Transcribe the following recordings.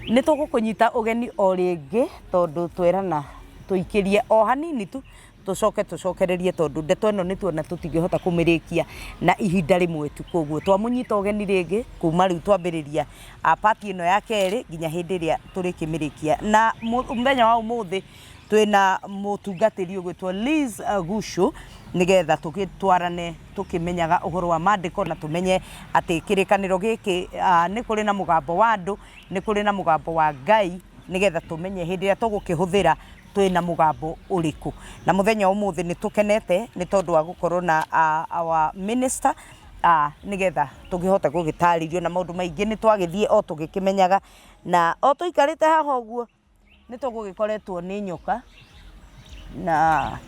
Nĩ tũgũkũnyita ũgeni o rĩngĩ tondũ twerana tũikĩrie o hanini tu tũcoke tũcokererie tondũ ndeto ĩno nĩ tuona tũtingĩhota kũmĩrĩkia na ihinda rĩmwe tu. Koguo twamũnyita ũgeni rĩngĩ kuma rĩu twambĩrĩria part ĩno ya kerĩ nginya hĩndĩ ĩrĩa tũrĩkĩmĩrĩkia. Na mũthenya wa ũmũthĩ twĩna mũtungatĩri ũgwĩtwo Liz Guchu nĩgetha tũgĩtwarane tũkĩmenyaga ũhoro wa mandĩko na tũmenye atĩ kĩrĩkanĩro gĩkĩ nĩ kũrĩ na mũgambo wa andũ, nĩ kũrĩ na mũgambo wa Ngai nĩgetha tũmenye hĩndĩ ĩrĩa tũgũkĩhũthĩra twĩna mũgambo ũrĩkũ. Na mũthenya wa ũmũthĩ nĩ tũkenete nĩ tondũ wa gũkorwo na our minister nĩgetha tũkĩhote gũgĩtarĩrio na maũndũ maingĩ nĩ twagĩthiĩ o tũgĩkĩmenyaga na o tũikarĩte haha ũguo nĩ tũgũgĩkoretwo nĩ nyoka na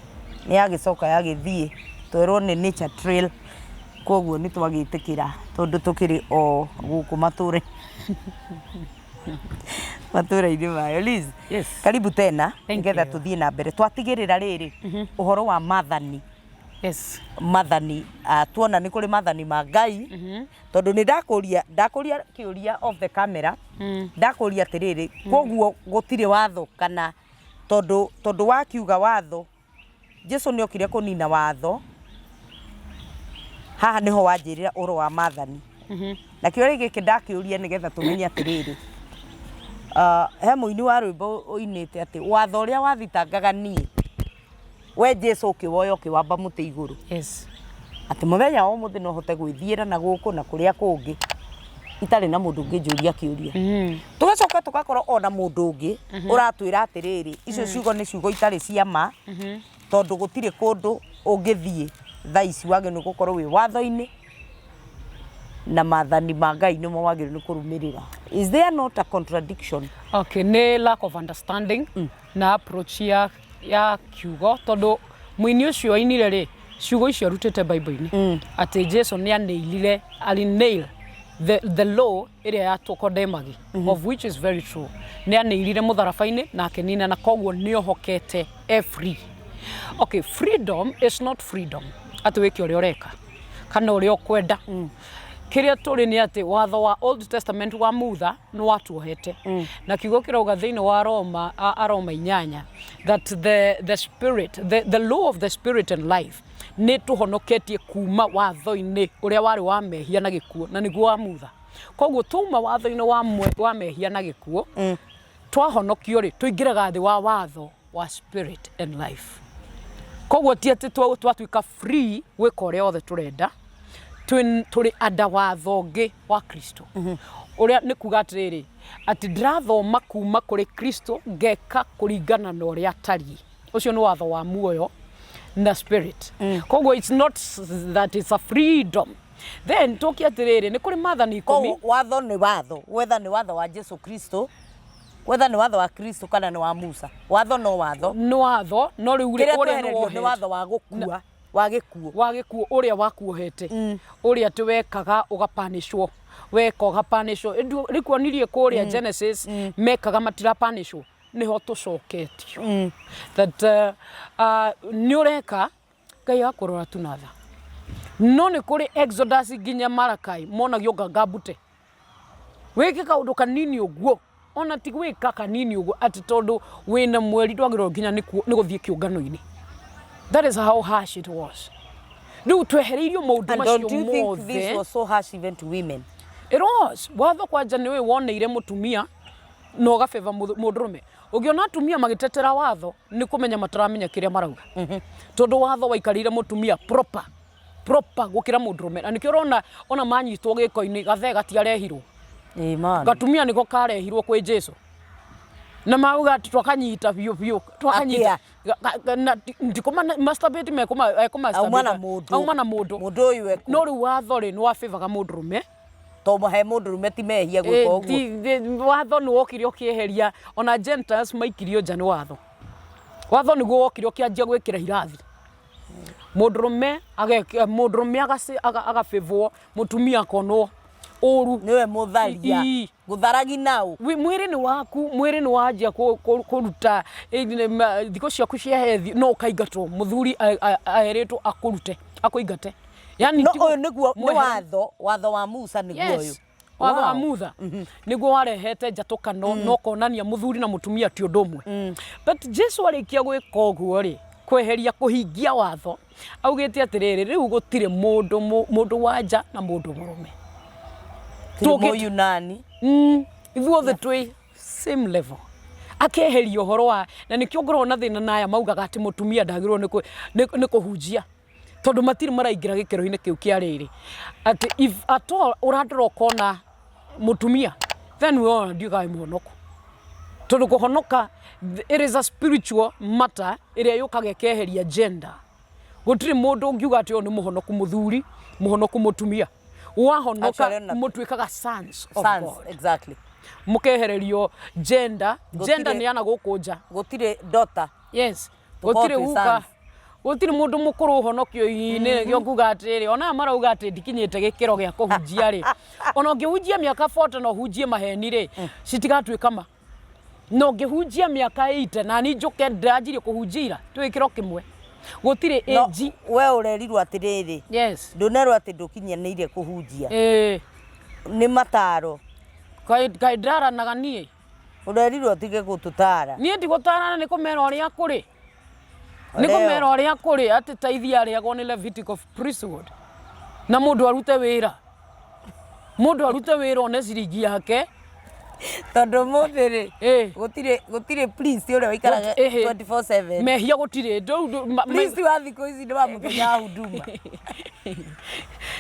nĩ yagĩcoka yagĩthiĩ twerwo nĩ nature trail koguo nĩ twagĩtĩkĩra tondũ tũkĩrĩ o gũkũ matũra matũra-inĩ mayo. Liz, Yes. karibu tena Thank nĩgetha you. tũthiĩ na mbere. Twatigĩrĩra rĩrĩ ũhoro wa mathani. Yes. Mathani tuona nĩ kũrĩ mathani ma Ngai tondũ nĩ ndakũria ndakũria kĩũria off the camera ndakũria atĩrĩrĩ koguo gũtirĩ watho kana tondũ tondũ wakiuga watho Jesu nĩ okire kũnina watho haha nĩho wanjĩrĩra ũhoro wa mathani na kĩũria gĩkĩ ndakĩũria nĩgetha tũmenye atĩrĩrĩ he mũini wa rwĩmbo ũinĩte atĩ watho ũrĩa wathitangaga niĩ we Jesu ũkĩwoya ũkĩwamba mũtĩ igũrũ. Yes. Atĩ mũthenya wa ũmũthĩ no hote gwĩthiĩra na gũkũ na kũrĩa kũngĩ itarĩ na mũndũ ũngĩnjũria kĩũria. Tũgacoka tũgakorwo ona mũndũ ũngĩ ũratwĩra atĩrĩrĩ, icio ciugo nĩ ciugo itarĩ cia ma tondũ gũtirĩ kũndũ ũngĩthiĩ thaa ici wagĩrĩirwo nĩ gũkorwo wĩ watho-inĩ na mathani ma Ngai nĩmo wagĩrĩirwo nĩ kũrũmĩrĩra. Is there not a contradiction? Okay, nĩ lack of understanding na approach ya ya kiugo tondũ mũini ũcio ainire rĩ ciugo icio arutĩte Bible-inĩ mm. atĩ Jesu nĩ anĩilire ali nail the, the law ĩrĩa yatũkondemagi mm -hmm. of which is very true nĩ anĩilire mũtharaba-inĩ na akĩnina na koguo nĩ ohokete e free okay freedom is not freedom atĩ wĩke ũrĩa ũreka kana ũrĩa ũkwenda mm. kĩrĩa tũrĩ nĩ atĩ watho wa Old Testament wa Mutha nĩ watuohete mm. na kiugo kĩrauga thĩinĩ wa Roma a, Aroma inyanya that the, the spirit the, the law of the spirit and life nĩ tũhonoketie kuma watho-inĩ ũrĩa warĩ wa mehia na gĩkuũ na nĩguo wa Mutha koguo twauma watho-inĩ wa, mwe, wa mehia na gĩkuũ mm. twahonokio rĩ tũingĩraga thĩ wa watho wa spirit and life koguo ti atĩ twatuĩka free gwĩka ũrĩa othe tũrenda tũrĩ anda watho ũngĩ wa kristo ũrĩa nĩ kuga atĩrĩrĩ atĩ ndĩrathoma kuma kũrĩ kristo ngeka kũringana na ũrĩa atariĩ ũcio nĩ watho wa muoyo na spirit koguo it's not that it's a freedom then tũke atĩrĩrĩ nĩ kũrĩ mathani ikũmi Koguo watho nĩ watho wetha nĩ watho wa Jesu Kristo wetha nĩ watho wa Kristo kana nĩ wa Musa watho no watho nĩ watho no rĩu rĩ kĩrĩa ũrĩa nĩ twehererio nĩ wohete watho wa gũkua wa gĩkuũ wa gĩkuũ ũrĩa wakuohete ũrĩa atĩ wekaga ũgapanĩcwo weka ũgapanĩcwo rĩkuonirie kũrĩa Genesis mekaga matirapanĩcwo nĩho tũcoketio that nĩ ũreka Ngai agakũrora tu na tha no nĩ kũrĩ Exodus nginya Malachi monagio nganga mbute wĩke kaũndũ kanini ũguo ona ti gwĩka kanini ũguo atĩ tondũ wĩna mweri ndwagĩrĩirwo nginya nĩ gũthiĩ kĩũngano-inĩ that is how harsh it was rĩu twehereirio maũndũ And macio don't you think this mothe was so harsh even to women? it was watho kwanja nĩ ũyũ woneire mũtumia na ũgabeba mũndũrũme ũngĩona atumia magĩtetera watho nĩ kũmenya mataramenya kĩrĩa marauga tondũ watho waikarĩire mũtumia proper proper gũkĩra mũndũrũme na nĩkĩo ũrona ona manyitwo gĩko-inĩ gathee gatiarehirwo Amen. gatumia nĩko karehirwo kwĩ Jesu na mauga atĩ twakanyita biũ biũ twakanyita Atĩa? Na ndikũma masturbate mekũma ekũmasturbate Auma na mũndũ. auma na mũndũ Mũndũ ũyũ ekũ. no rĩu watho rĩ nĩ wabĩbaga mũndũrũme To he mũndũrũme ti mehia gwĩka Eh, ũguo. Watho nĩ wokire ũkĩeheria ona Gentiles maikirio nja nĩ watho watho nĩguo wokire ũkĩanjia gwĩkĩra irathi mũndũrũme mũndũrũme agabĩbwo mũtumia akonwo ũru Nĩwe mũtharia. Ii. Gũtharagi naũ. Mwĩrĩ nĩ waku mwĩrĩ nĩ wanjia kũruta thikũ ciaku cia hethi no ũkaingatwo mũthuri aerĩtwo akũrute akũingate yani No ũyũ nĩguo nĩ watho, watho wa Musa nĩguo ũyũ. Yes. Watho wa Mutha nĩguo warehete njatũkano na ũkonania mũthuri na mũtumia ti ũndũ ũmwe. But Jesu arĩkia gwĩka ũguo rĩ, kweheria kũhingia watho, augĩte atĩrĩrĩ, rĩu gũtirĩ mũndũ mũndũ wa nja na mũndũ mũrũme. Tirĩ Mũyunani. Ithuothe twĩ same level. Akeheria ũhoro wa, na nĩkĩo ngoragwo na thĩna na aya maugaga atĩ mũtumia ndagĩrĩirwo nĩ kũhunjia. Tondũ matirĩ maraingĩra gĩkĩro-inĩ kĩu kĩa rĩrĩ. Atĩ if at all ũrandora ũkona mũtumia, then we ona ndiũĩ kana wĩ mũhonoku. Tondũ kũhonoka, it is a spiritual matter ĩrĩa yũkaga ĩkeheria gender. Gũtirĩ mũndũ ũngiuga atĩ ũyũ nĩ mũhonoku mũthuri, mũhonoku mũtumia. Wahonoka Actually, ona- mũtuĩkaga sons of Sons, God. exactly. Mũkehererio gender. Gender Gũtirĩ- nĩ ya na gũkũ nja. Gũtirĩ daughter. Yes. Tũkorwo Gũtirĩ twĩ guka. sons. Gũtirĩ mũndũ mũkũrũ ũhonokio-inĩ nĩkĩo nguga atĩrĩrĩ, ona aya marauga atĩ ndikinyĩte gĩkĩro gĩa kũhunjia rĩ, ona ũngĩhunjia mĩaka 40 na ũhunjie maheni rĩ, citigatuĩka ma. Na ũngĩhunjia mĩaka 80 na niĩ njũke ndĩranjirie kũhunjia ira, twĩ gĩkĩro kĩmwe. Gũtirĩ No, age. we ũrerirwo atĩrĩrĩ, Yes. ndũnerwo atĩ ndũkinyanĩire kũhunjia. Ĩĩ. Nĩ mataro. Kaĩ kaĩ ndaranaga niĩ? Ũrerirwo ũtige gũtũtara. Niĩ ndigũtarana nĩ kũmera ũrĩa kũrĩ. Nĩ Leo. kũmera ũrĩa kũrĩ atĩ taithi arĩagwo nĩ Levitical priesthood. Na mũndũ arute wĩra. Mũndũ arute wĩra one ciringi yake. Tondũ ũmũthĩ rĩ, Ĩ. gũtirĩ gũtirĩ priest ũrĩa waikaraga Ĩhĩ. 24/7. Mehia gũtirĩ. Ndũ- ndũ- ma- ma- Priest wa thikũ ici nĩ wa mũthenya wa huduma.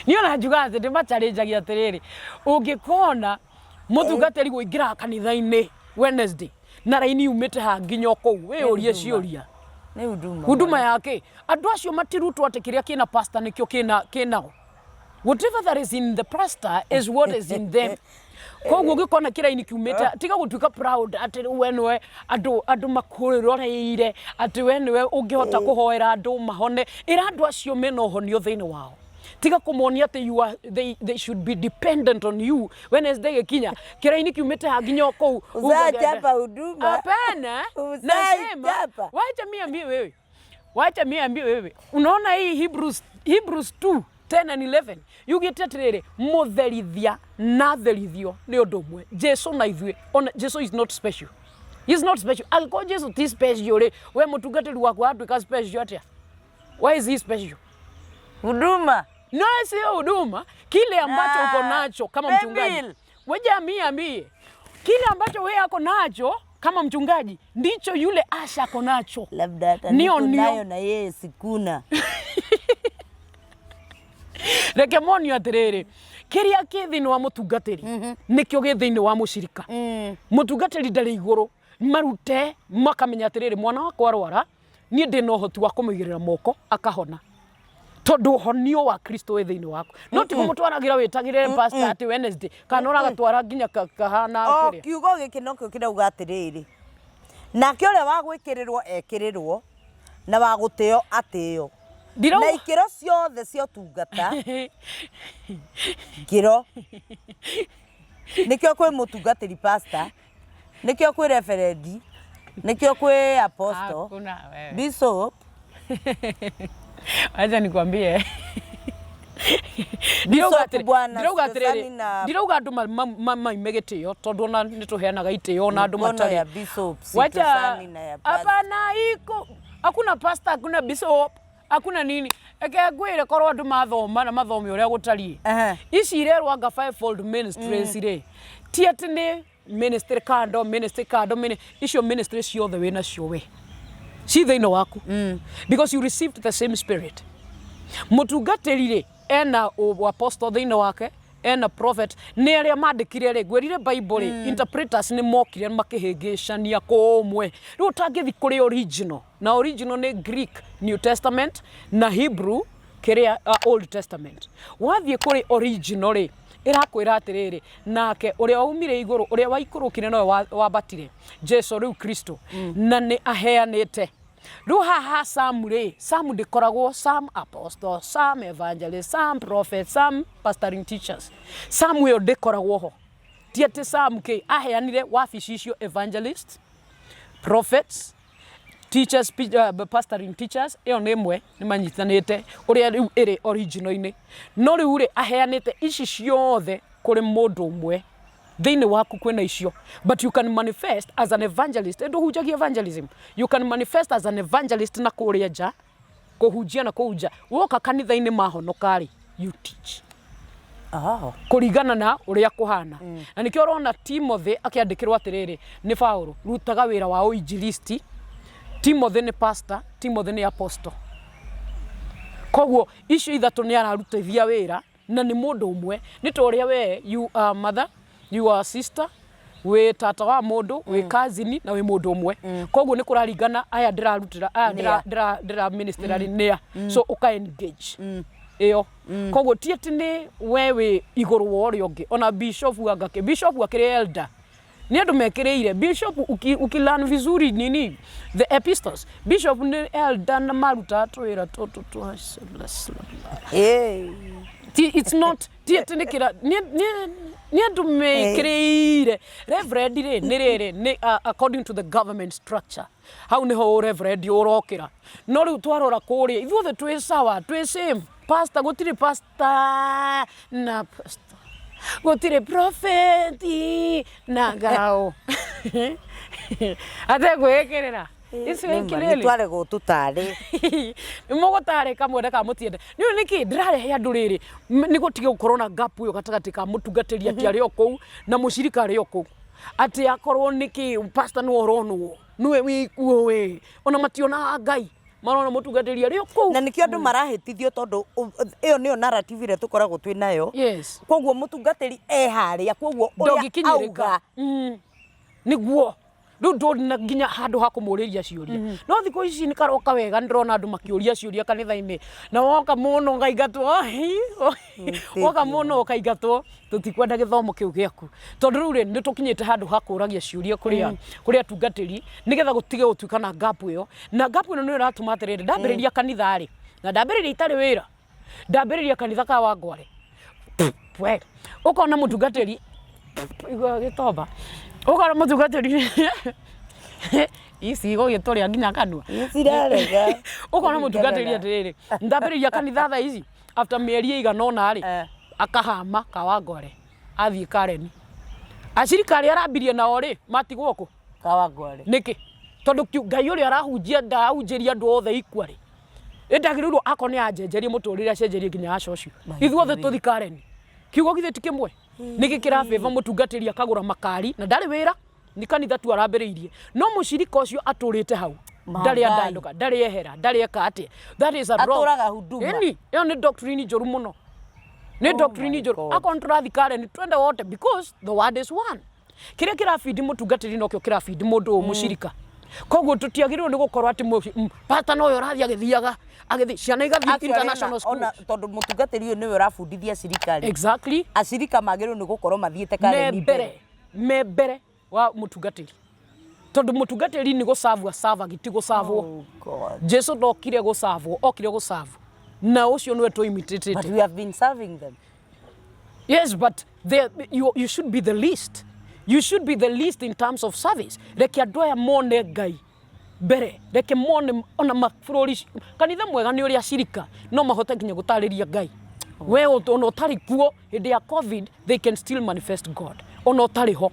Niĩ ona njugaga atĩ ndĩmachallenjagia atĩrĩrĩ, ũngĩkona mũtungatĩri kũingĩra kanitha-inĩ Wednesday na raini yumĩte ha nginya o kũu, wĩyũrie ciũria. Nĩ huduma. Huduma yake andũ acio matirutwo atĩ kĩrĩa kĩna pastor nĩkĩo kĩna kĩnao. Whatever that is in the pastor is what is in them. Koguo ũngĩkona kĩraini kiumĩte tiga gũtuĩka proud atĩ rĩu we nĩwe andũ andũ makũroreire atĩ we nĩwe ũngĩhota kũhoera andũ mahone. Ĩra andũ acio mena ũhonio thĩinĩ wao. Tiga kũmonia atĩ you are, they should be dependent on you. Wednesday gĩkinya kĩraini kiumĩte ha nginya o kũu. Usachapa huduma. Hapana. Usachapa. Nasema, wacha miambie wewe. Wacha miambie wewe. Unaona hii Hebrews 2 10 and 11 yugĩte atĩrĩrĩ, mũtherithia na therithio nĩ ũndũ ũmwe. Jesu na ithuĩ, ona Jesu is not special. He is not special. Angĩkorwo Jesu ti special rĩ, we mũtungatĩri waku atuĩka special atĩa? Why is he special? Huduma. No, sio huduma. Kile ambacho uko nacho kama Pay mchungaji. bill. Wewe niambie. Kile ambacho wewe ako nacho kama mchungaji ndicho yule Asha ako nacho. Labda hata Nio, niko nio. nayo na yeye sikuna. Reke monio atĩrĩrĩ, kĩrĩa kĩ thĩinĩ wa mũtungatĩri nĩkĩo gĩ thĩinĩ wa mũcirika. Mũtungatĩri ndarĩ igũrũ, marute makamenya atĩrĩrĩ, mwana wakwa arwara, niĩ ndĩna ũhoti wa kũmũigĩrĩra moko akahona. Tondũ ũhonio wa Kristo wĩ thĩinĩ waku. No ti kũmũtwaragĩra wĩtagĩrĩre pastor atĩ Wednesday, kana ũragatwara nginya kahana O kĩrĩa. kiugo gĩkĩ nokĩo kĩrauga atĩrĩrĩ, nake ũrĩa wa gwĩkĩrĩrwo ekĩrĩrwo, na wa gũtĩo atĩo. Ndirauga- Na ikĩro ciothe cia ũtungata, kĩro. Nĩkĩo kwĩ mũtungatĩri pastor, nĩkĩo kwĩ reverend, nĩkĩo kwĩ apostle, Hakuna wewe. bishop. Acha nikwambie. Bishop bwana, Ndirauga atĩrĩrĩ, Sosani na- ndirauga andũ maime gĩtĩo tondũ ona nĩ tũheanaga itĩo ona andũ Mikono matarĩ. ya bishop, Wacha Sosani na ya pastor. hapana, iko hakuna pastor, hakuna bishop, hakuna nini. Eke ngwĩre korwo andũ mathoma na mathome ũrĩa gũtariĩ. Ici irerwo anga fivefold ministries rĩ, ti atĩ nĩ ministry kando, ministry kando, icio ministry ciothe wĩ nacio we. Ci thĩinĩ waku. Because you received the same spirit. Mũtungatĩri rĩ, ena apostle thĩinĩ wake, ena prophet, nĩ arĩa mandĩkire rĩ, ngwĩrire Bible rĩ, interpreters nĩ mokire makĩhĩngĩcania kũmwe. Rĩu ũtangĩthi kũrĩ original, na original nĩ Greek New Testament na Hebrew kĩrĩa Old Testament. Wathiĩ kũrĩ original rĩ, ĩrakwĩra atĩrĩrĩ, nake ũrĩa waumire igũrũ, ũrĩa waikũrũkire nowe wambatire, Jesu rĩu Kristo, na nĩ aheanĩte. Rĩu haha Sam rĩ, Sam ndĩkoragwo Sam apostle, Sam evangelist, Sam prophet, Sam pastoring teachers. Sam ĩyo ndĩkoragwo ho. Ti atĩ Sam kĩ, aheanire wabici icio evangelist, prophets, Teachers, pastoring teachers, ĩyo nĩ ĩmwe nĩ manyitanĩte ũrĩa rĩu ĩrĩ original-inĩ. No rĩu rĩ, aheanĩte ici ciothe kũrĩ mũndũ ũmwe. Thĩinĩ waku kwĩna icio. But you can manifest as an evangelist. Ndũhunjagia evangelism. You can manifest as an evangelist na kũrĩa nja, kũhunjia na kũu nja. Woka kanitha-inĩ mahonoka rĩ, you teach. Kũringana na ũrĩa kũhana. Na nĩkĩo ũrona Timothy akĩandĩkĩrwo atĩrĩrĩ, nĩ Paũlũ, rutaga wĩra wa ũinjilisti. Timothy nĩ pastor, Timothy nĩ apostle. Koguo icio ithatũ nĩ ararutithia wĩra na nĩ mũndũ ũmwe. Nĩ ta ũrĩa we you are mother, you are sister, wĩ tata wa mũndũ, wĩ cousin na wĩ mũndũ ũmwe. Koguo nĩ kũraringana aya ndĩrarutĩra, aya Nĩa. ndĩra minister rĩ nĩa. So ũka engage ĩyo. Koguo ti atĩ nĩ we wĩ igũrũ wa ũrĩa ũngĩ. Ona bishop anga kĩ, bishop akĩrĩ elder. Nĩ andũ mekĩrĩire. Bishop uki learn vizuri nini the epistles. Bishop nĩ elder na marutaga tũwĩra tũtũ twa Ti, it's not ti atĩ nĩ kĩra nĩ andũ mekĩrĩire. Reverend rĩ nĩ rĩrĩ nĩ according to the government structure. Hau nĩho reverend ũrokĩra. No rĩu twarora kũrĩa ithuothe twĩ sawa, twĩ same. Pastor gũtirĩ pastor na pastor. Gũtirĩ prophet na ngaraũ. Ategwĩkĩrĩra. Icio Nĩ twaregwo tũtarĩ. Nĩ mũgũtarĩka mwende kana mũtiende. Nĩ ũĩ nĩkĩ ndĩrarehe andũ rĩrĩ nĩ gũtige gũkorwo na gap ĩyo gatagatĩ ka mũtungatĩri atĩ arĩ o kũu na mũcirika arĩ o kũu. Atĩ akorwo nĩkĩ pastor nĩwe ũronwo, nĩwe wĩ kuo we. Ona mationaga Ngai, marona mũtungatĩri arĩ o kũu. Na nĩkĩo andũ marahĩtithio tondũ ĩyo nĩyo narrative ĩrĩa tũkoragwo twĩ nayo. Yes. Koguo mũtungatĩri e harĩa, koguo ũrĩa auga. Nĩguo. Rĩu ndũrĩ na nginya handũ ha kũmũrĩria ciũria. No thikũ ici nĩ karoka wega, nĩ ndĩrona andũ makĩũria ciũria kanitha-inĩ. Na woka mũno ũkaingatwo, woka mũno ũkaingatwo, tũtikwenda gĩthomo kĩu gĩaku. Tondũ rĩu rĩ, nĩ tũkinyĩte handũ ha kũragia ciũria kũrĩ atungatĩri, nĩgetha gũtige gũtuĩka na gap ĩyo. Na gap ĩno nĩyo ĩratũma atĩrĩrĩ, ndambĩrĩria kanitha rĩ, na ndambĩrĩria itarĩ wĩra, ndambĩrĩria kanitha ka Wangware. We, ũkona mũtungatĩri igua gĩtomba, ũkona mũtungatĩri ici igũgĩtũrĩa nginya kanua. Cirarega. Ũkona mũtungatĩri atĩrĩrĩ, ndambĩrĩria kanitha thaa ici, after mĩeri ĩigana ũna rĩ, akahama Kawangware, athiĩ Karen. Acirika arĩa arambirie nao rĩ, matigwo kũ? Kawangware. Nĩkĩ? Tondũ Ngai ũrĩa arahunjia ndarahunjĩria andũ othe equally. Ĩndagĩrĩirwo akorwo nĩ anjenjerie mũtũrĩre acenjerie nginya aca ũcio. Ithuothe tũthi Karen. Kiugo githĩ ti kĩmwe? Nĩkĩ kĩrabĩba mũtungatĩri akagũra makari na ndarĩ wĩra, nĩ kanitha tu arambĩrĩirie. No mũcirika ũcio atũrĩte hau. Ndarĩ andandũka, ndarĩ ehera, ndarĩ eka atĩa. That is a wrong. Atũraga huduma. Ĩni, ĩyo nĩ doctrine njũru mũno. Nĩ doctrine njũru. Akorwo nĩ tũrathiĩ Karen, twende wote because the word is one. Kĩrĩa kĩrabindi mũtungatĩri nokĩo kĩrabindi mũndũ ũyũ mũcirika. Koguo tũtiagĩrĩirwo nĩ gũkorwo atĩ pastor nowe ũrathiĩ agĩthiaga, agĩthiĩ, ciana igathiĩ international school. Ona tondũ mũtungatĩri ũyũ nĩwe ũrabundithia acirika rĩ. Exactly. Acirika magĩrĩirwo nĩ gũkorwo mathiĩte Karen mbere. Me mbere wa mũtungatĩri. Tondũ mũtungatĩri nĩ gũcabwo acabagwo ti gũcabwo. Oh God. Jesu ndokire gũcabwo, okire gũcabwo. Na ũcio nĩwe tũ imitate. But we have been serving them. Yes, but you should be the least. You should be the least in terms of service. Reke andũ aya mone Ngai mbere, reke mone ona mabũrũri. Kanitha mwega nĩ ũrĩa acirika no mahote nginya gũtarĩria Ngai. We ona ũtarĩ kuo hĩndĩ ya COVID, they can still manifest God. Ona ũtarĩ ho,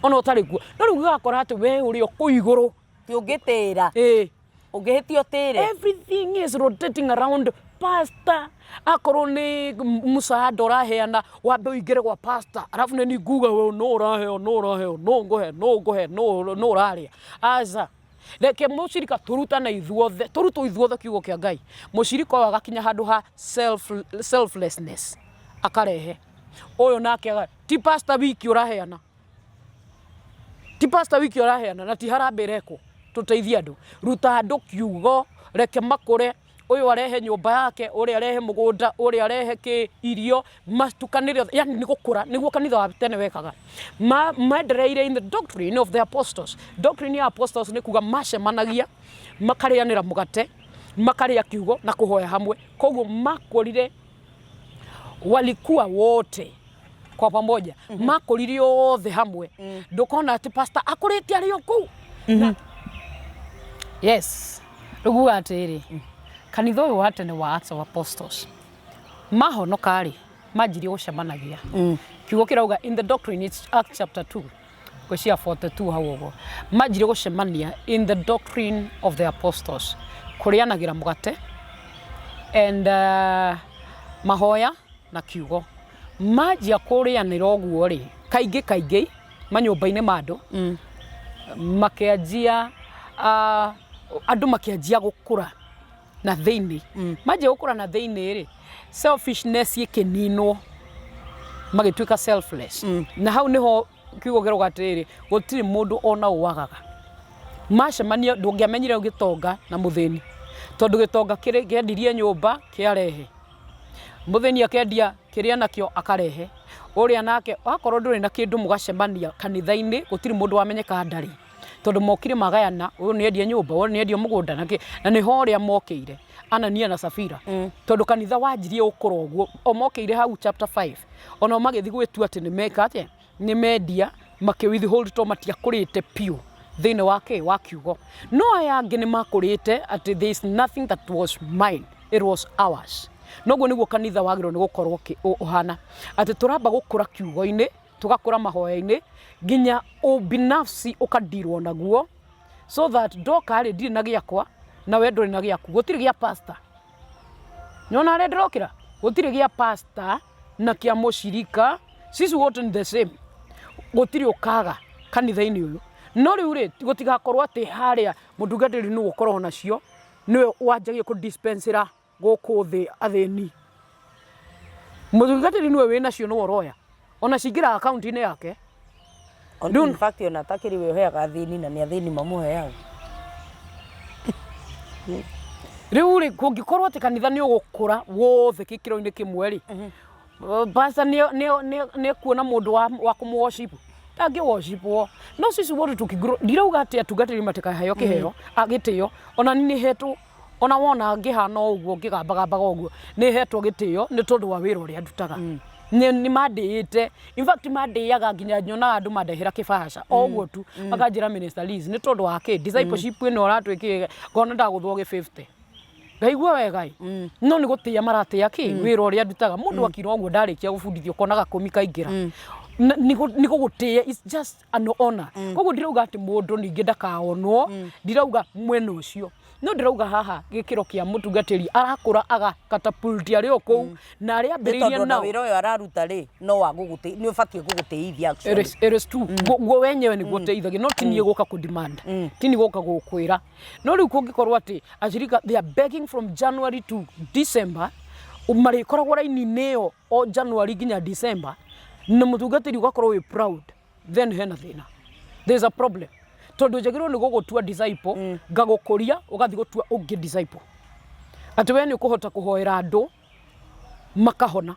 ona ũtarĩ kuo. No rĩu ũgakora atĩ we ũrĩ o kũu igũrũ. Ti ũngĩtĩra. Ĩĩ. Ũngĩhĩtia ũtĩre. Everything is rotating around pastor. Akorwo nĩ mũsaada ũraheana, wambe ũingĩre gwa pastor. Arabu nĩ niĩ nguga we no ũraheo, no ũraheo, no ngũhe, no ngũhe, no ũrarĩa. Aca. Reke mũcirika tũrutane ithuothe, tũrutwo ithuothe kiugo kĩa Ngai. Mũcirika ũyũ agakinya handũ ha selflessness. Akarehe. Ũyũ nake ti pastor wiki ũraheana. Ti pastor wiki ũraheana na ti harambee ĩrekwo. Tũteithie andũ. Ruta andũ kiugo, reke makũre. Ũyũ arehe nyũmba yake, ũrĩa arehe mũgũnda, ũrĩa arehe kĩ irio, matukanĩre othe. Yani nĩ gũkũra, nĩguo kanitha wa tene wekaga. Mendereire in the doctrine of the apostles. Doctrine ya apostles nĩ kuga macemanagia, makarĩanĩra mũgate, makarĩa kiugo na kũhoya hamwe. Koguo makũrire walikuwa wote kwa pamoja. Makũrire othe hamwe. Ndũkona atĩ pastor akũrĩte arĩ o kũu. Yes, rĩu nguga atĩrĩrĩ, kanitha ũyũ wa tene wa Acts of Apostles mahonoka rĩ, manjirie gũcemanagia. Kiugo kĩrauga in the doctrine, it's Acts chapter 2 ngwĩciria 42 hau ũguo, manjirie gũcemania in the doctrine of the apostles, kũrĩanagĩra mũgate and mahoya na kiugo. Manjia kũrĩanĩra ũguo rĩ, kaingĩ kaingĩ manyũmba-inĩ ma andũ, makĩanjia andũ makĩanjia gũkũra na thĩinĩ. Manjia gũkũra na thĩinĩ rĩ, selfishness ĩkĩninwo, magĩtuĩka selfless. Na hau nĩho kiugo kĩrauga atĩrĩrĩ, gũtirĩ mũndũ ona ũ wagaga. Macemania ndũngĩamenyire gĩtonga na mũthĩni, tondũ gĩtonga kĩendirie nyũmba kĩarehe. Mũthĩni akendia kĩrĩa enakĩo akarehe, ũrĩa nake wakorwo ndũrĩ na kĩndũ mũgacemania kanitha-inĩ gũtirĩ mũndũ wamenyekaga ndarĩ, tondũ mokire magayana, ũyũ nĩ endia nyũmba, ũyũ nĩ endia mũgũnda na kĩ, na nĩho ũrĩa mokĩire Anania na Safira, tondũ kanitha wanjirie gũkũra ũguo, o mokĩire hau chapter 5, onao magĩthiĩ gwĩtua atĩ nĩ meka atĩa, nĩ mendia, makĩ withhold tondũ matiakũrĩte biũ thĩinĩ wa kĩ, wa kiugo. No aya angĩ nĩ makũrĩte atĩ there is nothing that was mine, it was ours. Noguo nĩguo kanitha wagĩrĩirwo nĩ gũkorwo ũhana, atĩ tũramba gũkũra kiugo-inĩ, tũgakũra mahoya-inĩ, nginya ũbinafsi ũkadirwo naguo, so that ndoka rĩ, ndirĩ na gĩakwa, na we ndũrĩ na gĩaku, gũtirĩ gĩa pastor. Nĩwona harĩa ndĩrokĩra? Gũtirĩ gĩa pastor na kĩa mũcirika, sisi wote ni the same. Gũtirĩ ũkaga kanitha-inĩ ũyũ. No rĩu rĩ, gũtigakorwo atĩ harĩa mũtungatĩri nĩwe ũkoragwo nacio, nĩwe wanjagia kũ dispense ĩra gũkũ thĩ athĩni. Mũtungatĩri nĩwe wĩnacio nĩwe ũroya. Ona cingĩraga akaunti-inĩ yake. In fact ona atakĩrĩ we ũheaga athĩni na nĩ athĩni mamũheaga. Rĩu rĩ, kũngĩkorwo atĩ kanitha nĩ ũgũkũra wothe gĩkĩro-inĩ kĩmwe rĩ, pastor nĩ ekuona mũndũ wa kũmũ worship? Ndangĩ worship wo. No sisi wote tũkĩ ndirauga atĩ atungatĩri matikaheo kĩheo, gĩtĩo, ona niĩ nĩ hetwo. Ona wona ngĩhana o ũguo ngĩgambagambaga ũguo nĩ hetwo gĩtĩo nĩ tondũ wa wĩra ũrĩa ndutaga. Nĩ mandĩĩte, in fact mandĩaga nginya nyonaga andũ mandehera kĩbaca o ũguo tu makanjĩra Minister Liz nĩ tondũ wa kĩ discipleship ĩno ũratwĩkĩire ngona ndagũthwo gĩ 50. Ngaigua wega ĩ, no nĩ gũtĩa maratĩa kĩ wĩra ũrĩa ndutaga. Mũndũ akira ũguo ndarĩkia gũbundithio ũkona gakũmi kaingĩra. Nĩ gũgũtĩa, it's just an honor. Koguo ndirauga atĩ mũndũ ningĩ ndakaonwo, ndirauga mwena ũcio. No ndĩrauga haha gĩkĩro kĩa mũtungatĩri arakũra aga catapult arĩ o kũu na arĩa Nĩ ambĩrĩirie tondũ ona nao. wĩra ũyũ araruta rĩ no wa gũgũtĩ nĩ ũbatiĩ gũgũtĩithia It actually. is true. Guo wenyewe nĩguo ũteithagia no ti niĩ gũka kũ demand ti niĩ gũka gũkwĩra no rĩu kũngĩkorwo atĩ ashirika they are begging from January to December marĩkoragwo raini-inĩ ĩyo o January nginya December na mũtungatĩri ũgakorwo wĩ proud then hena thĩna there is a problem tondũ njagĩrĩirwo nĩ gũgũtua disciple ngagũkũria ũgathiĩ gũtua ũngĩ disciple atĩ we nĩ ũkũhota kũhoera andũ makahona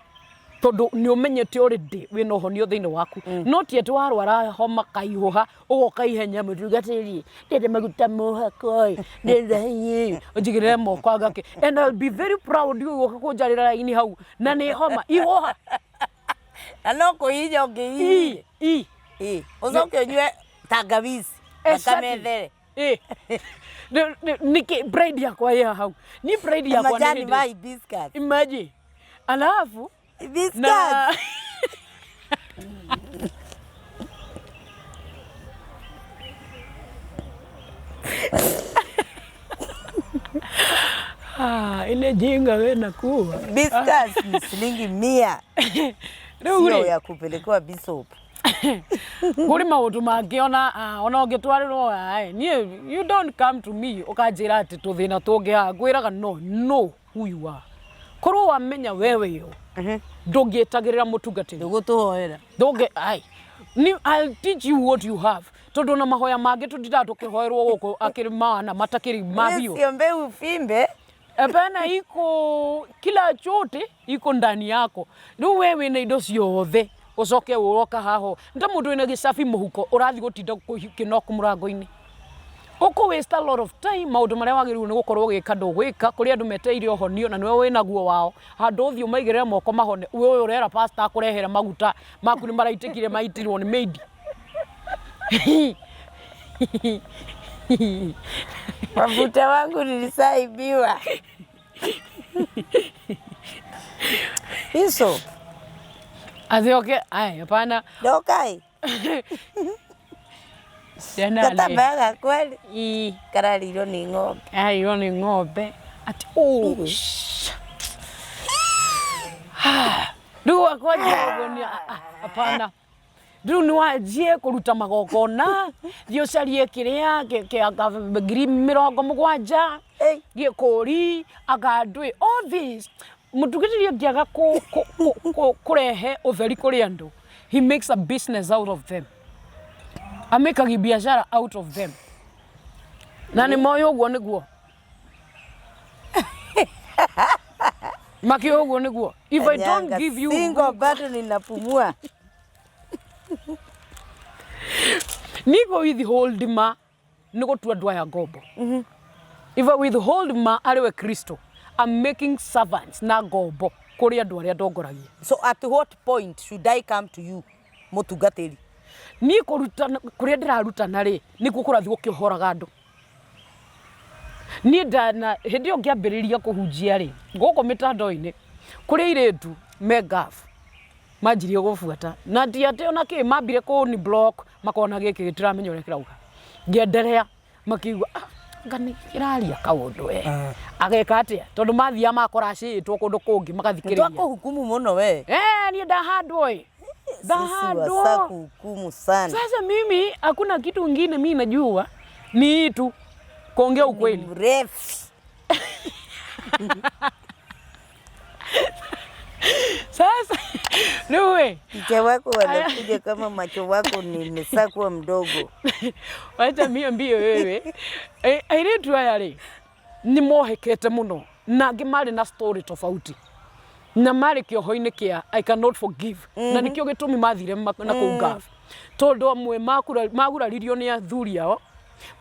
tondũ nĩ ũmenyete already wĩna ũhonio thĩinĩ waku no ti atĩ warwara homa kaihũha ũgoka ihenya mũtungatĩri ndĩrenda maguta mũhako ĩ ndĩrenda ĩ ũnjigĩrĩre moko ngake and I'll be very proud ũgũka kũnjarĩra raini hau na nĩ homa ihũha Na no kũhihinya ũngĩhihinya. I. Ĩ, ũcoke ũnyue tangawizi Exactly. thakame ĩthere. Ĩ. Nĩkĩ pride yakwa ĩ hau. Ni pride yakwa nĩ Majani hĩndĩ- ma hibiscus. Imagine. Alafu Hibiscus. na Ah, ile jinga we nakuwa. Hibiscus ni shilingi 100. Rĩu Sio rĩ ya kupelekewa bishop. Kũrĩ maũndũ mangĩ ona ah, ona ũngĩtwarĩrwo aĩ niĩ you don't come to me ũkanjĩra atĩ tũthĩna tũngĩ haha ngwĩraga no know who you are korwo wamenya we wĩyo ndũngĩetagĩrĩra mũtungatĩri Ndũgũtũhoera. ndũngĩ ai ni I'll teach you what you have tondũ ona mahoya mangĩ tũtindaga tũkĩhoerwo gũkũ akĩrĩ maana matakĩrĩ ma biũ Usiombe ufimbe. Hapana, iko kila chote iko ndani yako. Rĩu we wĩna indo ciothe ũcoke ũroka haho nĩ ta mũndũ wĩna gĩcabi mũhuko ũrathiĩ gũtinda kĩnoku mũrango-inĩ ũkũ waste a lot of time maũndũ marĩa wagĩrĩirwo nĩ gũkorwo ũgĩka ndũgwĩka kũrĩ andũ metereire ũhonio na nĩwe wĩnaguo wao handũ ũthiĩ ũmaigĩrĩre moko mahone we ũyũ ũrera pastor akũrehere maguta maku nĩ maraitĩkire maitirwo nĩ maid. Mafuta wangu nilisaibiwa. Iso. Athioke ai hapana. Ndokai. Ciana rĩ. Gatambaya gakwa rĩ Ii. kararĩirwo nĩ ng'ombe. Kararĩirwo nĩ ng'ombe. Ati oh. Rĩu wakwanjia ũguo nĩ hapana. Rĩu nĩ wanjie kũruta magongona, thiĩ ũcarie kĩrĩa kĩa 70,000, gĩkũri, anga ndwĩ, all this. Mũtungatĩri angĩaga kũrehe ũtheri kũrĩ andũ, he makes a business out of them. Amĩkagia biashara out of them. Na nĩ moĩ ũguo nĩguo. Makĩũĩ ũguo nĩguo. If I don't give you Single bado ninapumua. Nigo withhold ma nĩ gũtua andũ aya ngombo. If I withhold ma arĩ we Kristo, I'm making servants na ngombo kũrĩ andũ arĩa ndongoragia. So at what point should I come to you mũtungatĩri? Niĩ kũrutana kũrĩa ndĩrarutana rĩ, nĩkuo kũrathiĩ gũkĩohoraga andũ. Niĩ ndana hĩndĩ ĩyo ngĩambĩrĩria kũhunjia rĩ, gũkũ mĩtandao-inĩ kũrĩ airĩtu me Gulf manjirie gũbuata na ti atĩ ona kĩ mambire kũni block makona gĩkĩ gĩtiramenya ũrĩa kĩrauga. Ngĩenderea makĩigua ah, anga nĩ kĩraria kaũndũ we ageka atĩa tondũ mathiaga makora acĩĩtwo kũndũ kũngĩ magathikĩrĩria. Twakũhukumu mũno we. Eh, niĩ ndahandwo ĩ Sisi ndahandwo wasakuhukumu sana. Sasa mimi hakuna kitu ingine mimi najua ni hii tu kuongea ukweli. Mrefu. Sasa rĩu ĩ Mke wako wanakuja kama macho wako nimeshakuwa mdogo. wacha niambie wewe airĩtu aya rĩ nĩ mohekete mũno na angĩ marĩ na story tofauti na marĩ kĩoho-inĩ kĩa I cannot forgive na nĩkĩo gĩtũmi mathire na kũu Gulf tondũ amwe maguraririo nĩ athuri ao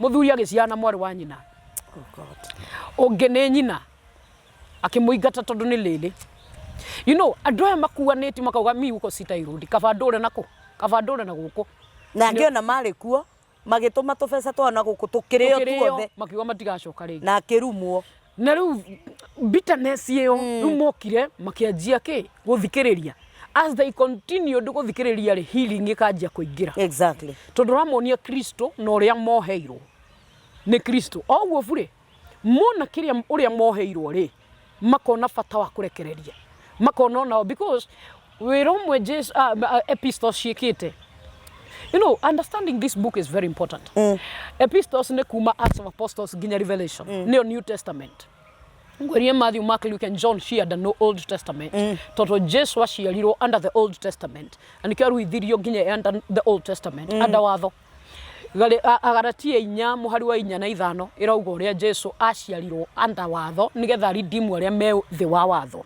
mũthuri agĩciara na mwarĩ wa nyina Oh God. ũngĩ nĩ nyina akĩmũingata tondũ nĩ lĩlĩ. You know, andũ aya makuanĩtie makauga mi huko sitairudi kaba ndũre nakũ kaba ndũre na gũkũ Na angĩ ona marĩ kuo magĩtũma tũbeca twao na gũkũ tũkĩrĩo Tũkĩrĩo, tuothe makiuga matigacoka rĩngĩ na akĩrumwo. Na rĩu bitterness ĩyo rĩu mokire makĩanjia kĩ gũthikĩrĩria as they continued gũthikĩrĩria rĩ healing ĩkanjia kũingĩra. Exactly. Tondũ ũramonia Kristo na ũrĩa moheirwo nĩ Kristo o ũguo burĩ mona kĩrĩa ũrĩa moheirwo rĩ makona bata wa kũrekereria makona onao because wĩra ũmwe Jesu epistles ciĩkĩte. You know, understanding this book is very important. Epistles nĩ kuma Acts of Apostles nginya Revelation nĩyo New Testament. Ngwĩrie Matthew, Mark, Luke and John shared no Old Testament tondũ Jesu aciarirwo under the Old Testament na nĩkĩo aruithirio nginya under the Old Testament under watho. Agalatia 4 mũhari wa 4 na 5 ĩrauga ũrĩa Jesu aciarirwo under watho nĩgetha redeem arĩa me thĩ wa watho.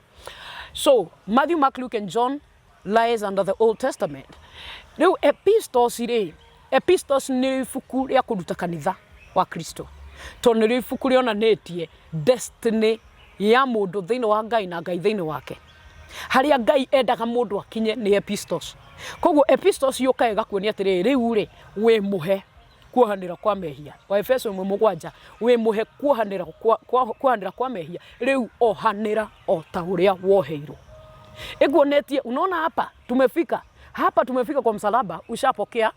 So Matthew, Mark, Luke and John lies under the Old Testament. Rĩu epistles rĩ, epistles nĩ ibuku rĩa kũruta kanitha wa Kristo tondũ nĩrĩo ibuku rĩonanĩtie destiny ya mũndũ thĩinĩ wa Ngai na Ngai thĩinĩ wake. Harĩa Ngai endaga mũndũ akinye nĩ epistles. Koguo epistles yũkaga ĩgakuonia atĩrĩrĩ rĩu rĩ wĩ mũhe kuohanĩra kwa mehia. Wa Efeso 1:7 wĩ mũhe kuohanĩra kwa mehia rĩu ohanĩra o ta ũrĩa woheirwo. Ĩkuonetie unaona hapa tumefika hapa tumefika kwa msalaba ushapokea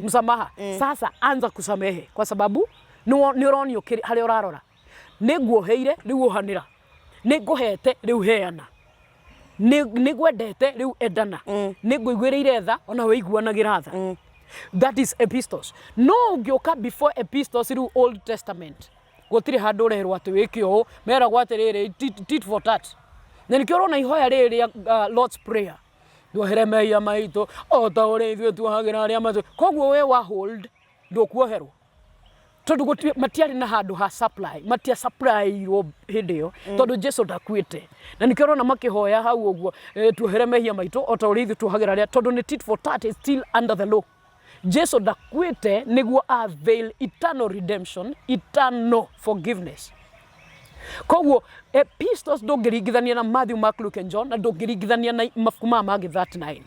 msamaha. Sasa anza kusamehe kwa sababu nĩ ũronio harĩa ũrarora. Nĩ nguoheire rĩu ohanĩra. Nĩ ngũhete rĩu heana. Nĩ ngwendete rĩu endana. Nĩ ngũiguĩrĩire tha ona wĩiguanagĩra tha. That is epistles. No ũngĩũka before epistles rĩu Old Testament gũtirĩ handũ ũrerwo atĩ wĩke ũũ meragwo atĩrĩrĩ tit for tat. Na nĩkĩo ũrona ihoya rĩrĩ rĩa Lord's Prayer tuohere mehia maitũ o ta ũrĩa ithuĩ tuohagĩra arĩa matũ. Koguo we wa hold ndũkuoherwo tondũ matiarĩ na handũ ha supply matia supplyirwo hĩndĩ ĩyo tondũ Jesu ndakuĩte. Na nĩkĩo ũrona makĩhoya hau ũguo tuohere mehia maitũ o ta ũrĩa ithuĩ tuohagĩra arĩa tondũ nĩ tit for tat is still under the law. Jesu ndakuĩte nĩguo avail eternal redemption, eternal forgiveness. Koguo epistles ndũngĩringithania na Matthew, Mark, Luke and John na ndũngĩringithania na mabuku maya mangĩ 39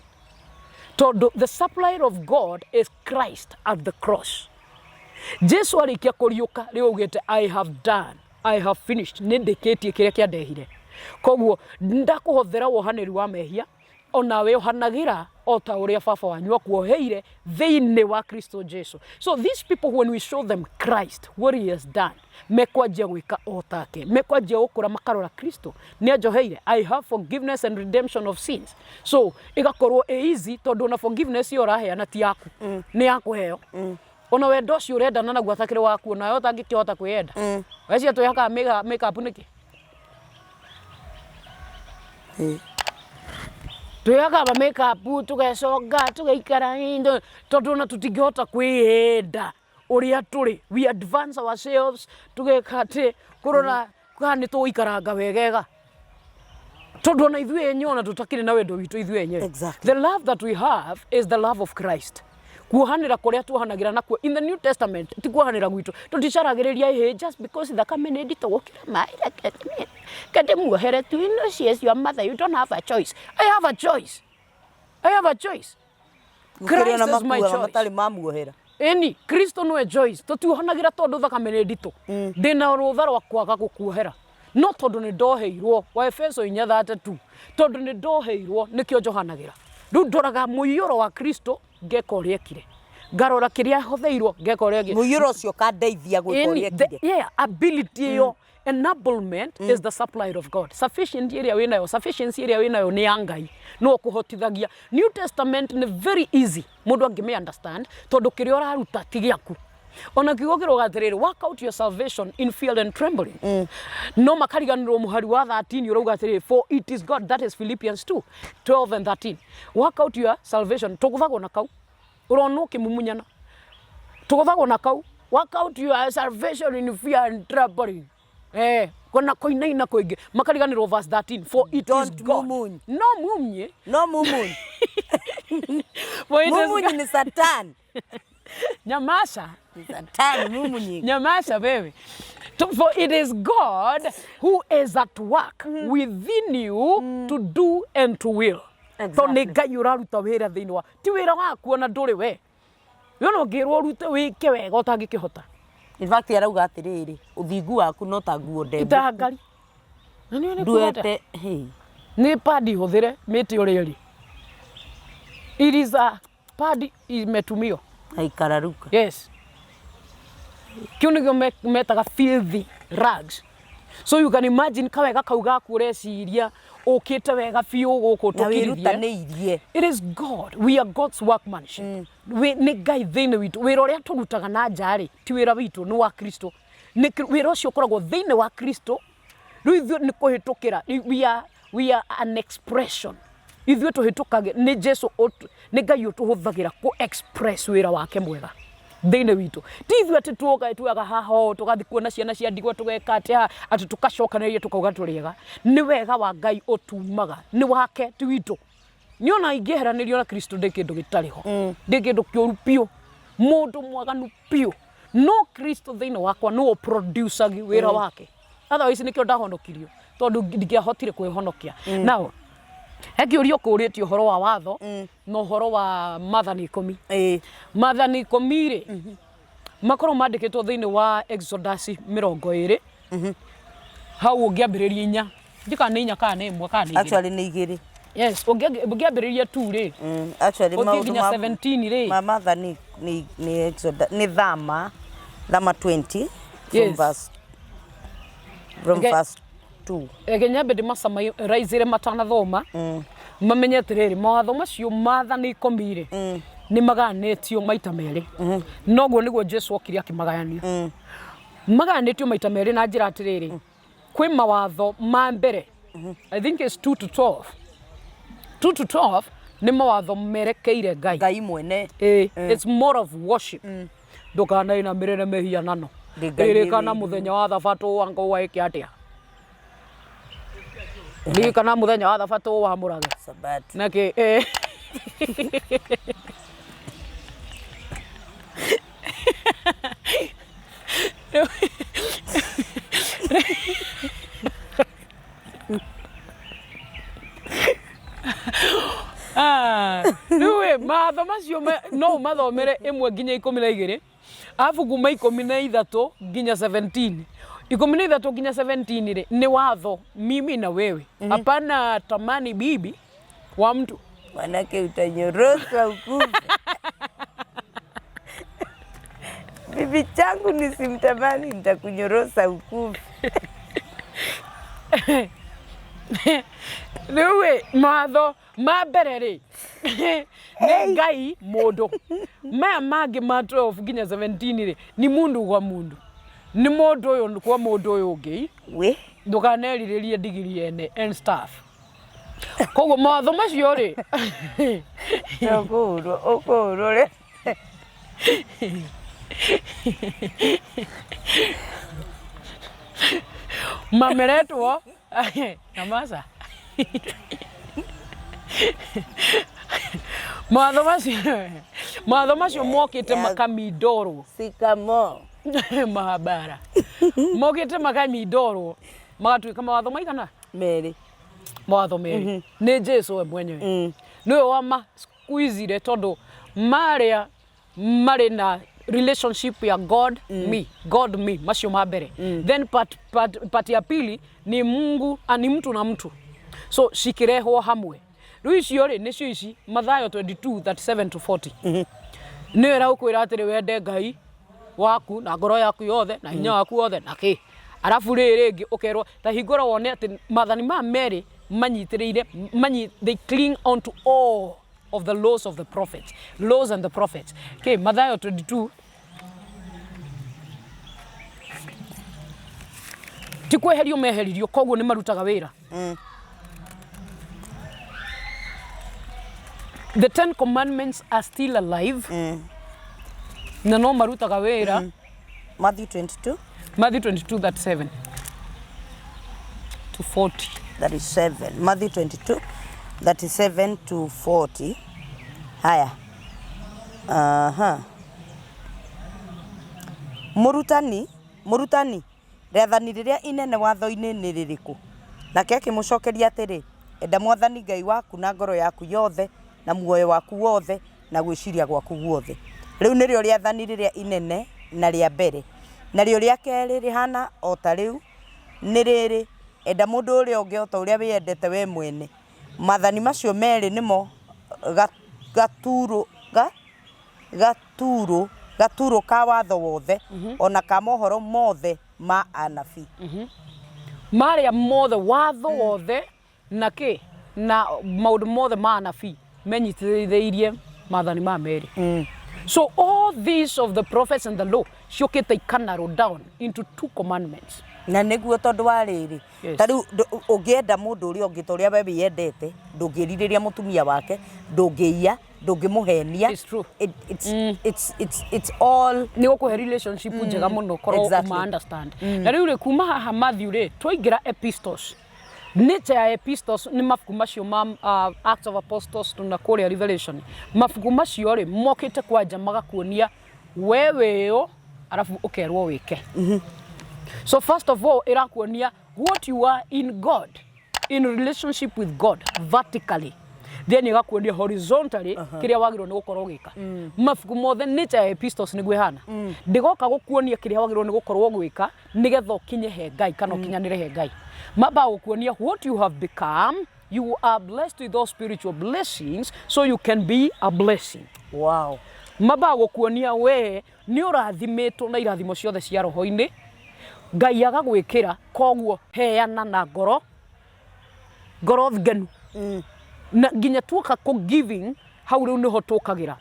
tondũ the supply of God is Christ at the cross. Jesu arĩkia kũriũka rĩu augĩte I have done, I have finished, nĩ ndĩkĩtie kĩrĩa kĩandehire. Koguo ndakũhothera wohanĩri wa mehia onawe ohanagĩra o ta ũrĩa baba wanyu akuoheire thĩinĩ wa Kristo Jesu. So these people when we show them Christ what he has done, mekwanjia gwĩka o take, mekwanjia gũkũra makarora Kristo nĩ anjoheire, I have forgiveness and redemption of sins. So ĩgakorwo ĩ easy tondũ ona forgiveness ĩyo ũraheana ti yaku, nĩ ya kũheo. Ona wendo ũcio ũrendana naguo atakĩrĩ waku, onawe ũtangĩkĩhota kwĩyenda. Weciria twĩhakaga make up nĩkĩ? Twĩhakaga make up tũgeconga tũgaikara tondũ ona tũtingĩhota kwĩyenda ũrĩa tũrĩ. We advance ourselves tũgeka atĩ kũrora kana nĩ tũgũikaranga wegega tondũ ona ithuĩ enyewe ona tũtakĩrĩ na wendo witũ ithuĩ enyewe. The love that we have is the love of Christ. Kuohanĩra kũrĩa tuohanagĩra nakuo in the New Testament ti kuohanĩra gwitũ. Tũticaragĩrĩria ĩhĩ just because thakame nĩ nditũ gũkĩra maĩ reke ndĩmuohere tu. You know she is your mother, you don't have a choice. I have a choice. I have a choice. Gũkĩrĩ ona Christ is my makuaga choice. matarĩ mamuohera. Ĩni, Kristo nĩwe choice. Tũtiuhanagĩra tondũ thakame nĩ nditũ. Ndĩna rũtha rwa kwaga gũkuohera. No tondũ nĩ ndoheirwo, wa Efeso 4:32, tondũ nĩ ndoheirwo nĩkĩo njohanagĩra. Rĩu ndoraga mũiyũro wa Kristo ngeka ũrĩa ekire. Ngarora kĩrĩa hotheirwo ngeka ũrĩa ekire. Mũiyũro ũcio ũkandeithia gwĩka ũrĩa Ĩni, the, ekire. yeah, ability ĩyo enablement is the supply of God. Sufficient ĩrĩa wĩnayo, sufficiency ĩrĩa wĩnayo nĩ ya Ngai. No ũkũhotithagia. New Testament nĩ very easy mũndũ angĩmĩ understand tondũ kĩrĩa ũraruta ti gĩaku. Ona kiugo kĩroga atĩrĩrĩ, work out your salvation in fear and trembling. No makariganĩrwo mũhari wa 13 ũrauga atĩrĩrĩ, for it is God, that is Philippians 2, 12 and 13. Work out your salvation. Tũgũthagwo na kau. Ũrona ũkĩmumunyana. Tũgũthagwo na kau. Work out your salvation in fear and trembling. Kona koinaina kũingĩ. Makariganĩrwo verse 13, for it is Don't God. mumuny. No mumye. No mumuny. For it is Mumuny God. ni Satan. Nyamasha. Ni Satan mumunyi. Nyamasha wewe. For it is God who is at work within you to do and to will. Tondũ nĩ Ngai ũraruta wĩra thĩinĩ wa ti wĩra waku ona ndũrĩ we. We ona ũngĩrwo ũrute wĩke wega ũtangĩkĩhota. In fact arauga atĩrĩrĩ, ũthingu waku no ta nguo ndembu. Itangari. Na nĩ nĩ kuga atĩa? Nduete. Hey. Nĩ padi hũthĩre mĩtĩ ũrĩa ĩrĩ. It is a padi imetumiwa. Na ikararuka. Yes. Kĩu nĩkĩo metaga filthy rags. So you can imagine kawega kau gaku ũreciria ũkĩte wega biũ gũkũ Na tũkirithie. wĩrutanĩirie. It is God. We are God's workmanship. Nĩ Ngai thĩinĩ witũ. Wĩra ũrĩa tũrutaga na nja rĩ, ti wĩra witũ, nĩ wa Kristo. Nĩ wĩra ũcio ũkoragwo thĩinĩ wa Kristo. Rĩu ithuĩ nĩ kũhĩtũkĩra. We are an expression. Ithuĩ tũhĩtũkage, nĩ Jesu nĩ Ngai ũtũhũthagĩra kũ express wĩra wake mwega thĩinĩ witũ. Ti ithuĩ atĩ tuoga tuoyaga haha ũũ, tũgathiĩ kuona ciana cia ndigwa tũgeka atĩ haha, atĩ tũgacokanĩrĩria tũkauga tũrĩ ega. Nĩ wega wa Ngai ũtumaga, nĩ wake ti witũ. Niĩ ona ingĩeheranĩrio na Kristo ndĩ kĩndũ gĩtarĩ ho. Ndĩ kĩndũ kĩũru biũ. Mũndũ mwaganu biũ. No Kristo thĩinĩ wakwa nĩwe ũproducagi wĩra wake. Otherwise nĩkĩo ndahonokirio tondũ ndingĩahotire kwĩhonokia. Now, he kĩũria ũkũrĩtie ũhoro wa watho na ũhoro wa maathani ikũmi. Maathani ikũmi rĩ, makorwo mandĩkĩtwo thĩinĩ wa Exodus 20. Hau ũngĩambĩrĩria 4. Ndiũĩ kana nĩ 4 kana nĩ 1 kana nĩ igĩrĩ. Actually nĩ igĩrĩ. Yes, ũngĩambĩrĩria 2 rĩ. Actually Ũthiĩ maũndũ nginya 17 rĩ. ma maathani nĩ Exodus, nĩ Thama 20 from Yes. verse, from verse 2. Reke nyambe ndĩmacamaraizĩre matanathoma. Mamenye atĩrĩrĩ, mawatho macio maathani ikũmi rĩ, nĩ magayanĩtio maita merĩ. Noguo nĩguo Jesu okire akĩmagayania. Magayanĩtio maita merĩ na njĩra atĩrĩrĩ, kwĩ mawatho ma mbere. I think it's 2 to 12. 2 to 12 nĩ mawatho merekeire Ngai. Ngai mwene. It's more of worship. Ndũkanainamĩrĩre mĩhianano. Ndĩ Ngai Ririkana wĩ mũthenya wa thabatũ wanga waĩke atĩa. Ririkana mũthenya wa thabatũ wamũrage. Sabat. Nake, Rĩu ĩ, mawatho macio no ũmathomere 1 nginya 12. Arabu kuma 13 nginya 17, 13 nginya 17 rĩ, nĩ watho mimi na wewe, hapana tamani bibi wa mtu. Manake utanyoroshwa ukufe. Bibi changu nisimtamani, nitakunyorosa ukufe. Rĩu ĩ, mawatho ma mbere rĩ, nĩ Ngai mũndũ. Maya mangĩ ma 12 nginya 17 rĩ, ni mundu kwa mundu, nĩ mũndũ ũyũ kwa mũndũ ũyũ ũngĩ. We. Ndũkanerirĩrie ndigiri ene and stuff. Koguo mawatho macio rĩ, Ũkũhũrwo, ũkũhũrwo rĩ. Mameretwo nyamaza. Mawatho macio mokĩte makamindorwo. Sikamo. Mahabara mokĩte makamindorwo magatuĩka mawatho maigana? Merĩ. Mawatho merĩ nĩ Jesu we mwenyewe nĩwe wama squeezire, tondũ marĩa marĩ na relationship ya God me, God me, macio ma mbere. Then part ya pili ni Mungu, ni mtu na mtu, so cikĩrehwo hamwe. Rĩu icio rĩ, nĩcio ici Mathayo 22 37 to 40, nĩyo ĩragũkwĩra atĩrĩ, wende Ngai waku na ngoro yaku yothe na hinya waku wothe na kĩ. Arabu rĩrĩ rĩngĩ ũkerwo ta hingũra wone atĩ maathani maya merĩ manyitĩrĩire they cling on to all of the laws of the prophets, laws and the prophets. Okay, Mathayo 22 ti kweherio meheririo, koguo nĩ marutaga wĩra. The Ten Commandments are still alive na no marutaga wĩra. Matthew 22. Matthew 22 37 to 40. 37. Matthew 22 37 to 40. Haya. Aha. Mũrutani, mũrutani, rĩathani rĩrĩa inene watho-inĩ nĩ rĩrĩkũ? Nake akĩmũcokeria atĩrĩ, enda Mwathani Ngai waku na ngoro yaku yothe na muoyo waku wothe na gwĩciria gwaku guothe. Rĩu nĩrĩo rĩathani rĩrĩa inene na rĩa mbere. Narĩo rĩa kerĩ rĩhana o ta rĩu nĩ rĩrĩ, enda mũndũ ũrĩa ũngĩ o ta ũrĩa wĩyendete we mwene. Maathani macio merĩ nĩmo gaturũ ka watho wothe ona ka mohoro mothe ma anabii. Marĩa mothe, watho wothe na kĩ na maũndũ mothe ma anabii menyitithĩirie maathani ma merĩ. So all these of the prophets and the law ciũkĩte ikanarrow down into two commandments. Na nĩguo, tondũ wa rĩrĩ, ta rĩu ũngĩenda mũndũ ũrĩa ũngĩ ta ũrĩa we wĩyendete, ndũngĩrirĩria mũtumia wake, ndũngĩiya, ndũngĩmũhenia. It's true. It's all Nĩ gũkũhe relationship njega mũno korwo ũma understand. Na rĩu rĩ, kuma haha Matthew rĩ, twaingĩra epistles. Nature ya epistles nĩ mabuku macio ma Acts of Apostles na kũrĩa Revelation. Mabuku macio rĩ, mokĩte kwanja magakuonia we wĩũ, arabu ũkerwo wĩke. So first of all ĩrakuonia what you are in God, in relationship with God vertically, then ĩgakuonia horizontally kĩrĩa wagĩrĩirwo nĩ gũkorwo ũgĩka. Mabuku mothe, nature ya epistles nĩguo ĩhana. Ndĩgoka gũkuonia kĩrĩa wagĩrĩirwo nĩ gũkorwo ũgwĩka nĩgetha ũkinye he Ngai kana ũkinyanĩre he Ngai. Mambaga gũkuonia what you have become. You are blessed with those spiritual blessings so you can be a blessing. Mambaga gũkuonia we nĩ ũrathimĩtwo na irathimo ciothe cia roho-inĩ, Ngai agagwĩkĩra, koguo heana na ngoro ngenu. Na nginya tuoka kũ giving, hau rĩu nĩho tũkagĩra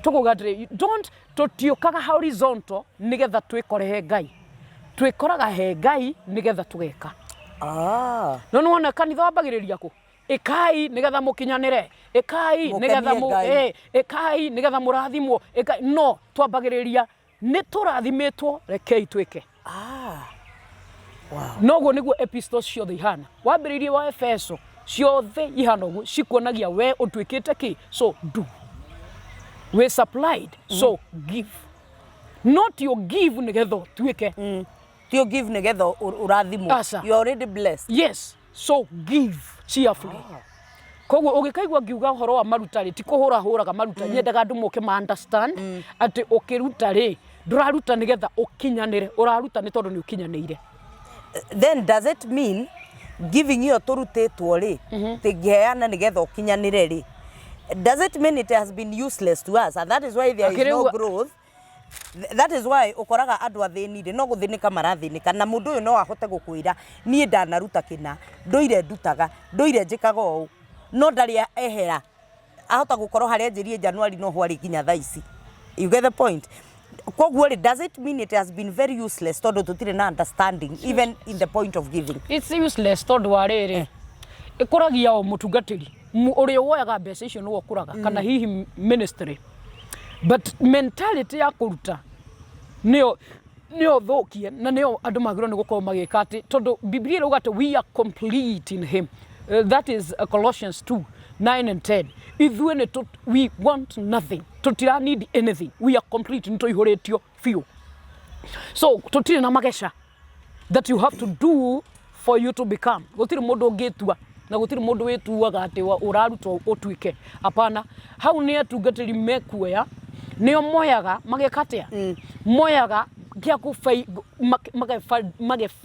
tũkauga atĩrĩ, don't, tũtiũkaga horizontal nĩgetha twĩkore he Ngai, twĩkoraga he Ngai nĩgetha tũgeka. No nĩ wona kanitha wambagĩrĩria kũ? Ĩkai nĩgetha mũkinyanĩre, ĩkai nĩgetha Mũkenie Ngai. Ĩkai nĩgetha mũrathimwo, ĩkai. No twambagĩrĩria nĩ tũrathimĩtwo, rekei twĩke. Noguo nĩguo epistles ciothe ihana, wambĩrĩirie wa Efeso, ciothe ihana ũguo, cikuonagia we ũtuĩkĩte kĩ, so do. We supplied, so give. Not you give nĩgetha ũtuĩke. Ti give nĩgetha ũrathimwo. Aca. You are already blessed. Yes, so give cheerfully. Koguo ũgĩkaigua ngiuga ũhoro wa maruta rĩ, ti kũhũra hũraga maruta. Nyendaga andũ moke ma understand atĩ ũkĩruta rĩ, Ndũraruta nĩgetha ũkinyanĩre, ũraruta nĩ tondũ nĩ ũkinyanĩire. Then does it mean giving ĩyo tũrutĩtwo rĩ, tũngĩheana nĩgetha ũkinyanĩre rĩ, does it mean it has been useless to us and that is why there is no growth? That is why ũkoraga andũ athĩni rĩ, no gũthĩnĩka marathĩnĩka, na mũndũ ũyũ no ahote gũkwĩra, niĩ ndanaruta kĩna, ndũire ndutaga, ndũire njĩkaga ũũ, no ndarĩ ehera. Ahota gũkorwo harĩa anjĩrie January no ho arĩ nginya thaa ici. You get the point? Koguo rĩ, does it mean it has been very useless tondũ tũtirĩ na understanding even in the point of giving? It's useless tondũ wa rĩrĩ, ĩkũragia o mũtungatĩri ũrĩa woyaga mbeca icio nĩwe ũkũraga, kana hihi ministry, but mentality ya kũruta nĩyo thũkie, na nĩyo andũ magĩrĩirwo nĩ gũkorwo magĩka, atĩ tondũ Biblia ĩrauga atĩ we are complete in him. That is Colossians 2 9 and 10. Ithuĩ nĩ we want nothing, tũtira need anything, we are complete, nĩ tũihũrĩtio biũ, so tũtirĩ na mageca that you have to do for you to become. Gũtirĩ mũndũ ũngĩtua na gũtirĩ mũndũ wĩtuaga atĩ ũrarutwo ũtuĩke. Hapana, hau nĩ atungatĩri mekuoya, nĩo moyaga mageka atĩa, moyaga gĩa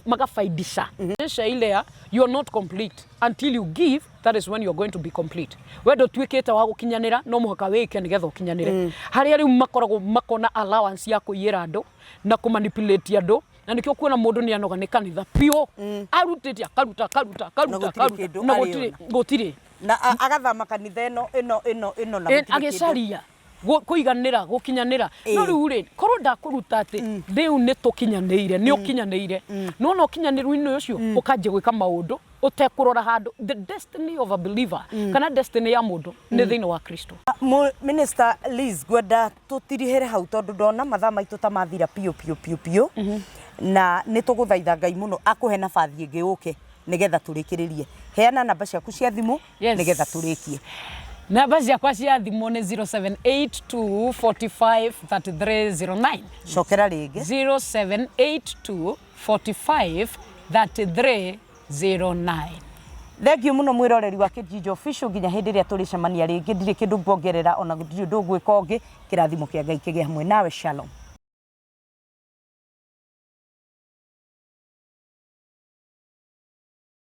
magafaidisha mm ile ya you are not complete until you give. That is when you are going to be complete. We ndũtuĩkĩte wa gũkinyanĩra, no mũhaka wĩke nĩgetha ũkinyanĩre. Harĩa rĩu makoragwo makona allowance ya kũiyĩra andũ na kũmanipulate andũ, na nĩkĩo kuona mũndũ nĩ anoga nĩ kanitha biũ, arutĩte, akaruta, akaruta, akaruta, gũtirĩ akaruta, kĩndũ na arĩ gũtirĩ gũtirĩ. Na agathama kanitha ĩno ĩno ĩno ĩno na gũtirĩ kĩndũ. Agĩcaria kũiganĩra, gũkinyanĩra. No rĩu rĩ, korwo ndakũruta atĩ rĩu nĩ tũkinyanĩire, nĩ ũkinyanĩire, nona ũkinyanĩru-inĩ ũcio ũkanjia gwĩka maũndũ ũtekũrora handũ. The destiny of a believer, kana destiny ya mũndũ, nĩ thĩinĩ wa Kristo. Minister Liz, ngwenda tũtirihĩre hau tondũ ndona mathaa maitũ ta mathira piũ piũ piũ piũ, na nĩ tũgũthaitha Ngai mũno akũhe nabathi ĩngĩ ũke nĩgetha tũrĩkĩrĩrie. Heana namba ciaku cia thimũ nĩgetha tũrĩkie. Namba ciakwa cia thimũ nĩ 0782 45 3309. Cokera rĩngĩ. 0782 45 3309. Thank you mũno, mwĩroreri wa Kijiji Official. Nginya hĩndĩ ĩrĩa tũrĩcemania rĩngĩ, ndirĩ kĩndũ nguongerera, ona gũtirĩ ũndũ ngwĩka ũngĩ. Kĩrathimo kĩa Ngai kĩgĩe hamwe nawe. Shalom.